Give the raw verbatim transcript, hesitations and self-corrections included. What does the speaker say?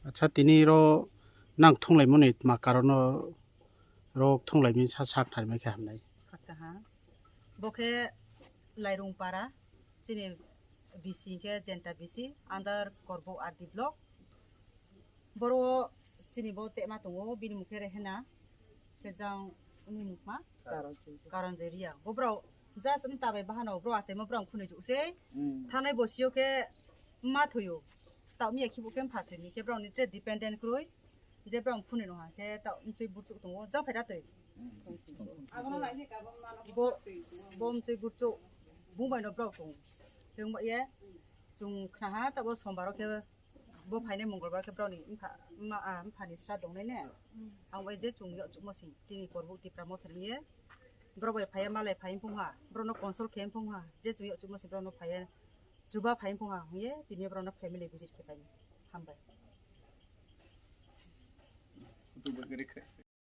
Acha, tini ro nang thunglaimani tma karono ro thunglaimani sa sak narmai khe hamnai. Acha ha. Bo khe Lairung para, chini B C khe Jenta B C, under Korbo R D block. Boro chini bo tema tongo, bini mung khe Rehena, khe jang uni mung ma? Karon Joy. Karon Joy Reang. Bo bro just wng ta bai bahano bro achaimo bro ang khunui jukse. Hmm. Thanai bo sio khe ma thoyo. Ta miya khibu khe pha thoi ni khe bro ni tre dependent kroi. Je bro ang khunui no ha khe ta mchoi burchuk tongo. Jang phaida twi. Hmm. Bo, bo mchoi burchuk. Bung bai no bro tong. Thung ba ye. Chung khna ha ta bo sombar khe bo phainai Mongolbar khe broni mpha, ma, ah, mphani sra dongnai ne. Ang bai je chung yok chukmo sing tini Korbo Tipra Motha ni ye. Bro bai phaiya malai phai phung ha. Bro no consult khe phung ha. Je chung yok chukmo sing bro no phaiya. Chuba phai phung ha. Ye tini bro no family visit khe phai. Hambai.